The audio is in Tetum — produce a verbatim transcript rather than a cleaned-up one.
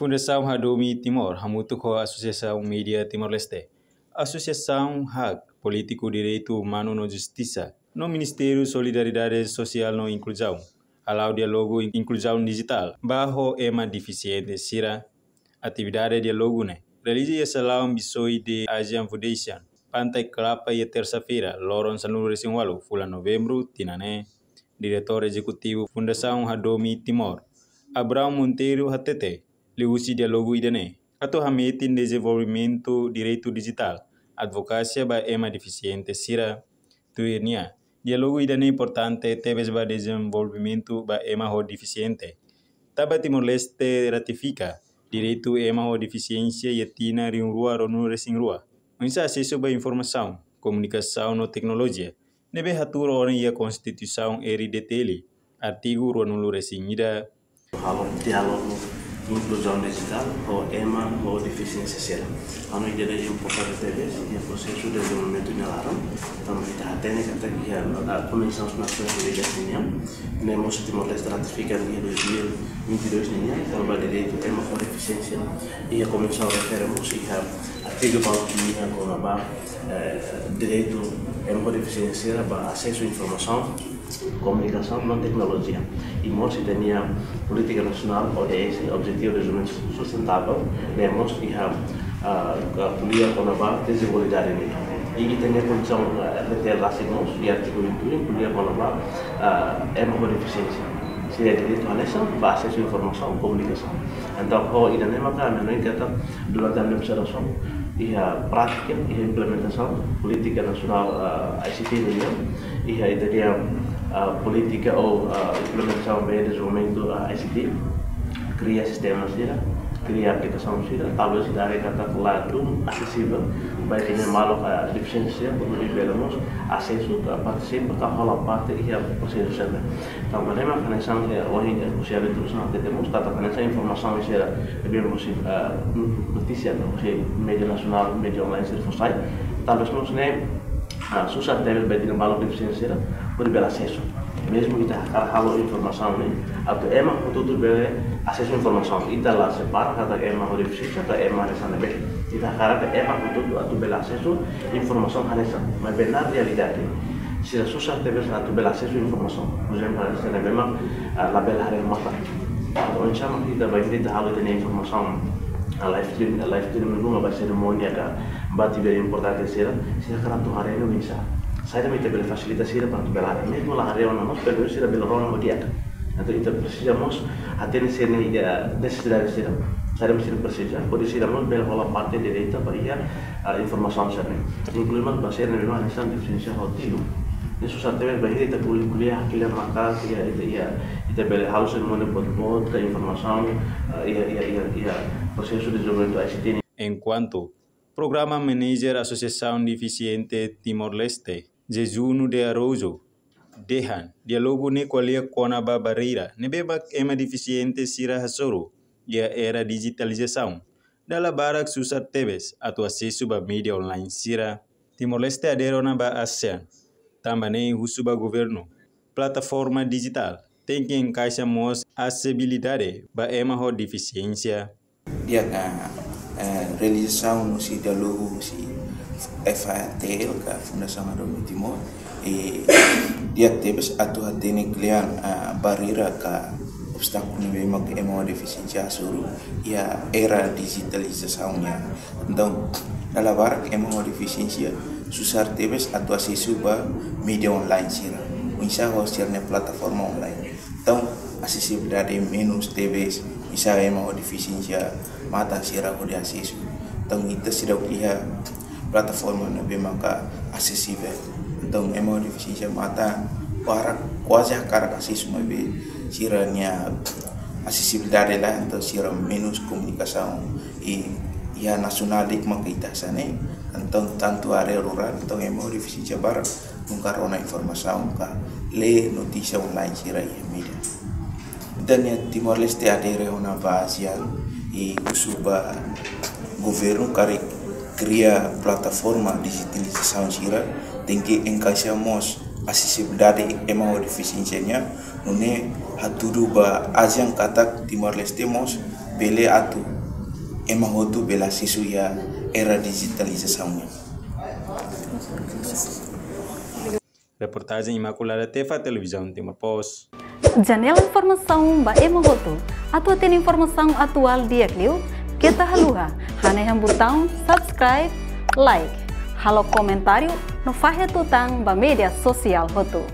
Fundasaun Hadomi Timor hamutuk ho Asosiasaun Mídia Timor-Leste, Asosiasaun hak polítiku, direitu umanu no justisa, no Ministériu Solidariedade Sosiál no Inkluzaun hala'o diálogu inkluzaun dijitál ba ho ema defisiente sira. Atividade diálogu ne'e realiza iha Salaun Bisoi de Asian Foundation, Pantai Kelapa, iha tersa-feira, loron sanulu-resin-ualu fulan Novembru tinan ne'e. Diretór Ezekutivu Fundasaun Hadomi Timor, Abraão Monteiro, hatete liuhusi diálogu ida-ne'e atu hametin dezenvolvimentu direitu dijitál, advokasia ba ema defisiente sira. Tuir nia, diálogu ida-ne'e importante tebes ba dezenvolvimentu ba ema ho defisiente. Tanba Timor-Leste ratifika direitu ema ho defisiénsia iha tinan rihun rua ruanulu-resin-rua, oinsá asesu ba informasaun, komunikasaun no teknolojia, ne'ebé hatuur ona iha Konstituisaun R D T L, artigu ruanulu-resin-ida. Halo diálogu inkluzaun dijitál ho ema ho defisiénsia sira. Hanoin ida-ne'e importante tebes iha prosesu dezenvolvimentu nia laran. Tanba ita hatene katak iha, ah, Konvensaun Nasonaus Unidas nian, ne'e mós Timor-Leste ratifika iha dois mil vinte e dois nian, kona-ba direitu ema ho defisiénsia. Iha konvensaun refere mós iha artigu balu nian kona-ba, eh, direitu ema ho defisiénsia ba asesu informasaun, komunikasaun no teknolojia. I mós ita-nia polítika nasionál O D S, Objetivu de Dezenvolvimentu Sustentável, ne'e mós iha, ah, ko'alia kona-ba dezenvolvimentu nian. I ita-nia Konstituisaun, ah, R D T L rasik mós, iha artigu vinte e um, ko'alia kona-ba, ah, ema ho defisiénsia. Sira direitu hanesan ba asesu informasaun, komunikasaun. Entaun, ho ida-ne'e maka ami hanoin katak durante ami-nia observasaun, iha prátika, iha implementasaun polítika nasionál, ah, I C T nian, iha ita-nia, ah, polítika ou, ah, implementasaun ba dezenvolvimentu, ah, I C T, kria sistema sira, kria aplikasaun sira, talvés ita haree katak ladún asesivel ba ita-nia maluk, ah, defisiénsia, para bele mós asesu ka partisipa ka hola parte iha prosesu sira-ne'e. Tanba ne'e mak hanesan, eh, ohin, eh, husi Aventura Nasionál hatete mós, tanba hanesan informasaun sira ne'ebé mós, eh, notísia, no, husi média nasionál, média online sira fó sai, talvés mós ne'e, ah, susar tebes ba ita-nia maluk defisiénsia sira hodi bele asesu. Mezmu ita hakarak halo informasaun ne'e atu ema hotu-hotu bele asesu informasaun. Ita la separa katak ema ho defisiénsia ka ema hanesan ne'ebé. Ita hakarak ema hotu-hotu atu bele asesu informasaun hanesan. Maibé iha realidade, sira susar tebes atu bele asesu informasaun. Por ezemplu, hanesan ne'ebé mak, ah, labele haree matan. Oinsá mak ita bainhira ita halo ita-nia informasaun, ah, live stream, live stream ruma ba serimónia ka ba atividade importante sira, sira hakarak atu haree ne'e oinsá. Saida mak ita bele fasilita sira para atu bele haree. Mezmu la haree ona mós, pelumenus sira bele rona ho di'ak. Entaun ita presiza mós hatene sira-nia nesesidade sira. Saida mak sira presiza, hodi sira mós bele hola parte direta ba iha, ah, informasaun sira-ne'e. Inklui mós ba sira ne'ebé mak hanesan defisiénsia ho tilun. Ne'e susar tebes bainhira ita ko'alia, ko'alia hakilar maka'as, iha, ita, iha, ita bele halo serimónia boot-boot ka informasaun, ah, iha, iha, iha, iha prosesu dezenvolvimentu I C T nian. Enkuantu Programa Manajer Asosiasaun Defisiente Timor-Leste, Jesuno de Araújo, dehan diálogu ne'e ko'alia kona-ba barreira ne'ebé mak ema defisiente sira hasoru iha era dijitalizasaun. Dala barak susar tebes atu asesu ba média online sira. Timor-Leste adere ona ba ASEAN, tanba ne'e husu ba governu, plataforma dijitál tenke enkaixa mós asesibilidade ba ema ho defisiénsia. Di'ak, eh, realizasaun husi diálogu husi F A T L ka Fundasaun Hadomi Timor, eh, di'ak tebes atu hatene kle'an, eh, barreira ka obstákulu ne'ebé mak ema ho defisiénsia hasoru iha era dijitalizasaun nian. Entaun, dala barak ema ho defisiénsia susar tebes atu asesu ba média online sira, oinsá ho sira-nia plataforma online. Entaun, asesibilidade menus tebes, oinsá ema ho defisiénsia matan sira hodi asesu. Entaun, ita seidauk iha plataforma ne'ebé maka asesivel. Entaun, ema ho defisiénsia matan barak kuaze hakarak asesu, maibé sira-nia asesibilidade lae, entaun sira menus komunikasaun i, iha nasionál de'it maka ita hanesan ne'e. Entaun, tantu área rurál, entaun ema ho defisiénsia barak nunka rona informasaun ka lee notísia online sira iha média. Ita-nia Timor-Leste adere ona ba ASEAN i husu ba governu karik kria plataforma dijitalizasaun sira tenke enkaixa mós asesibilidade ema ho defisiénsia nian, nune'e hatudu ba ASEAN katak Timor-Leste mós bele atu ema hotu bele asesu iha era dijitalizasaun nian. Reportajen Imaculada Tefa, Televizaun Timor Post. Janela informasaun ba ema hotu. Atu hatene informasaun atuál di'ak liu, keta haluha hanehan butaun subscribe, like, halo komentáriu no fahe tutan ba média sosiál hotu.